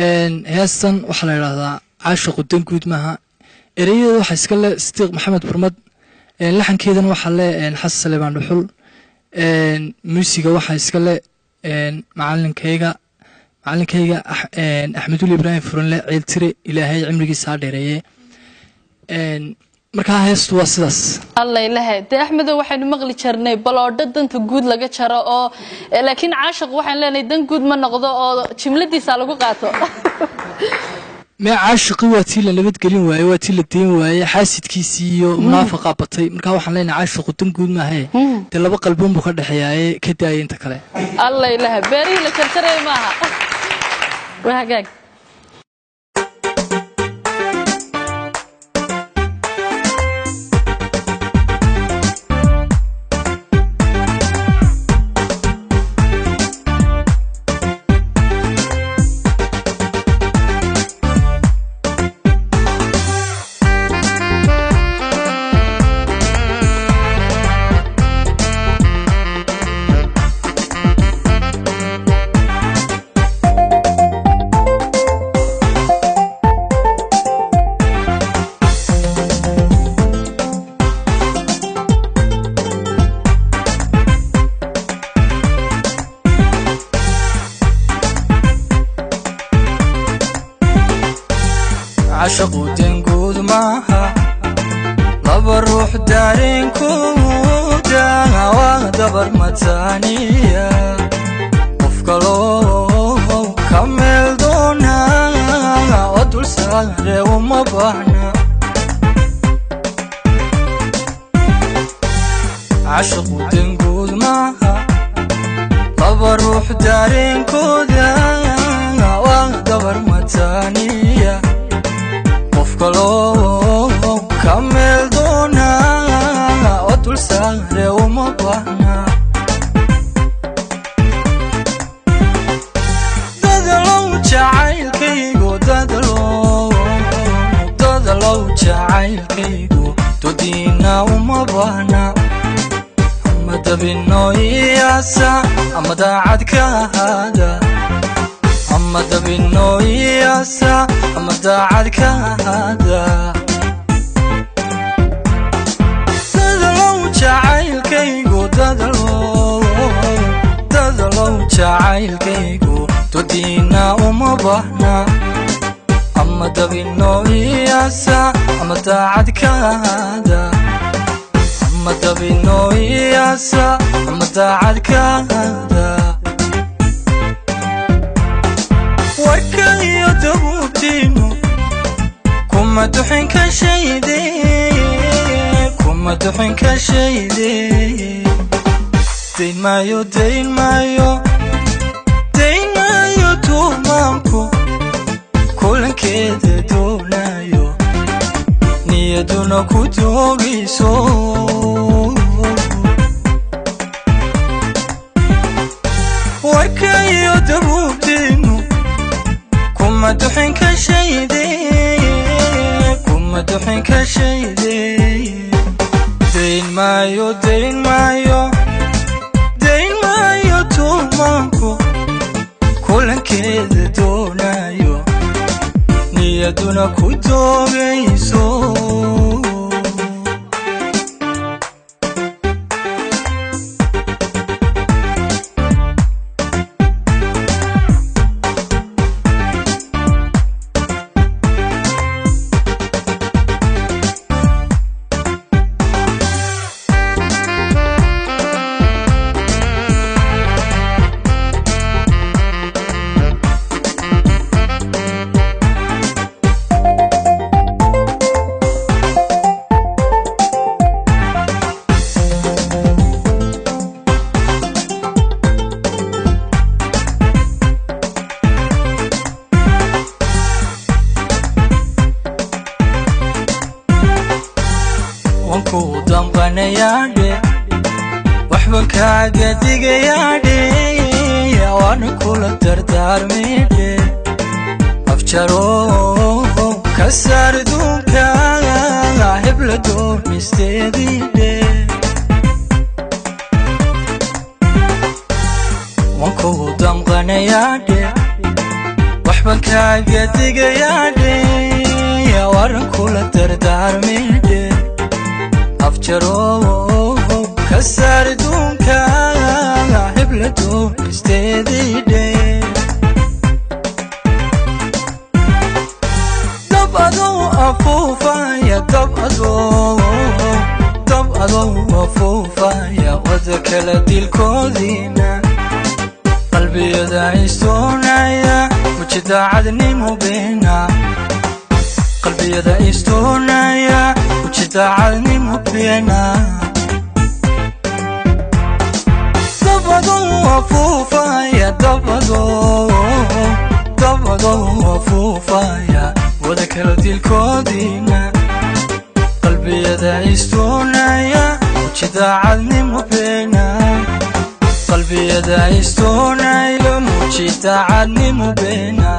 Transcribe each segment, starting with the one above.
Heestan waxaa la yidhaahdaa Caashiqu Dan Guud Maaha. Ereyadeeda waxaa iska le Sidiiq Maxamed Burmad, laxankeedana waxaa le Xasan Saleebaan Dhuxul, muusiga waxaa iska le macalinkayga Axmedul Ibraahim Furanle Ciiltire, Ilaahay cimrigiisa ha dheereeye. Markaa heestu waa sidaas. Allay lehe dee Axmedow, waxaynu maqli jirnay baloodho danta guud laga jaro oo laakiin caashiq waxaan leenahay dan guud ma noqdo oo jimladiisa lagu qaato. Mee, caashiqii waa tii la nabadgelin waaye, waa tii la deyn waaye, xaasidkiisii iyo munaafaqaa batay. Markaa waxaan leenahay caashiqu dan guud maahae, dee laba qalbuun buu ka dhexeeyaaye, ka daaya inta kale. Allay lehe, beerihii la jarjaraya maaha. Waa hagaag. Cashaqu danguud maaha, laba ruux daareenkooda waa dabar mataaniya, qof kaloo ka meel doona oo dul saare uma baahna. Cashaqu danguud maaha, laba ruux daareenkooda waa dabar mataaniya, qof kaloo ka meel doona oo dul saare uma baahna. Dadalow jacaylkaygu, dadalow, dadalow jacaylkaygu dodiina uma baahna, ama dabino iyaasa ama daacad ka ahaada, ama dabino iyaasa ama daacad ka ahaada. Dadalow jacaylkaygu, dadalow, dadalow jacaylkaygu dodiina uma baahna, ama dabino iyaasa ama daacad ka ahaada, ama dabino iyaasa ama daacad ka ahaada. Warka iyo dabuubtiinu kuma duxin ka shayde, kuma duxin ka shayde. Dayn maayo, dayn maayo, dayn maayo tuumaanku kulankeeda doonayo, niyaduna ku doogayso. Warka iyo dabuubtiinu kuma duxin ka shayde, kuma duxin ka shayde. Dayn maayo, dayn maayo, dayn maayo tuumaanku kulankeeda doonayo, niyaduna ku doogayso. Wanku damqanayaadhe, waxban kaaga digayaadhe, waana kula dardaarmaydhe. Afjaro ka saar duunka hebla doonisteediidhe. Wanku damqanayaadhe, waxban Waxbaan kaaga digayaadhe, waran kula dardaarmidhe. Afjarow ka saar duunka hebla doonisteediidhe. Dab adoo afuufaya, dab adoo, dab adoo afuufaya, wada kala dilkoodiina qalbiyada istoonaya, mujidaacadnimo beena. Qalbiyada istoonaya, mujidaacadnimo beena. Dabadoo afuufaya, dabadoo, dabadoo afuufaya, wada kala dilkoodiina qalbiyada istoonaya, mujidaacadnimo beena. Qalbiyada istoonaya, mujidaacadnimo beena.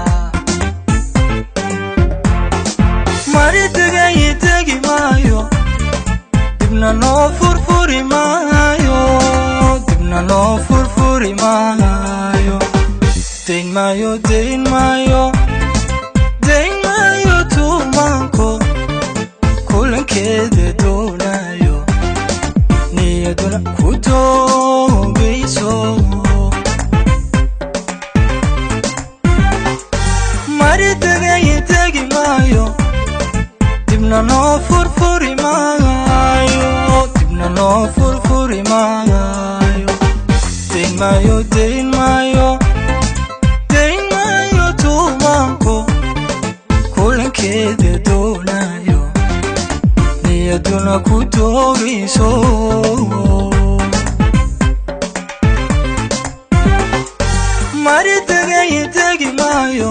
Mari tegay tegi maayo, dibna noo furfuri maayo, dibna noo furfuri maayo. Dayn maayo, dayn maayo, dayn maayo tuumaanko kulankeeda doonayo, niyaduna ku doogayso. Mari tegay tegi maayo, dibna noo furfuri maayo, dibna noo furfuri maayo. Dayn maayo, dayn maayo, dayn maayo tuumaanko kulankeeda doonayo, niyaduna ku doogayso. Mari tegay tegi maayo,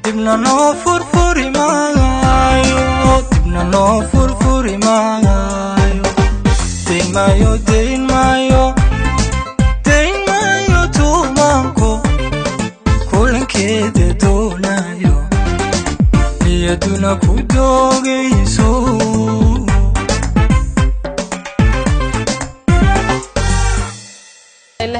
dibna noo furfuri maayo, dibna noo furfuri maayo. Dayn maayo, dayn maayo, dayn maayo tuumaanko kulankeeda doonayo, niyaduna ku doogayso.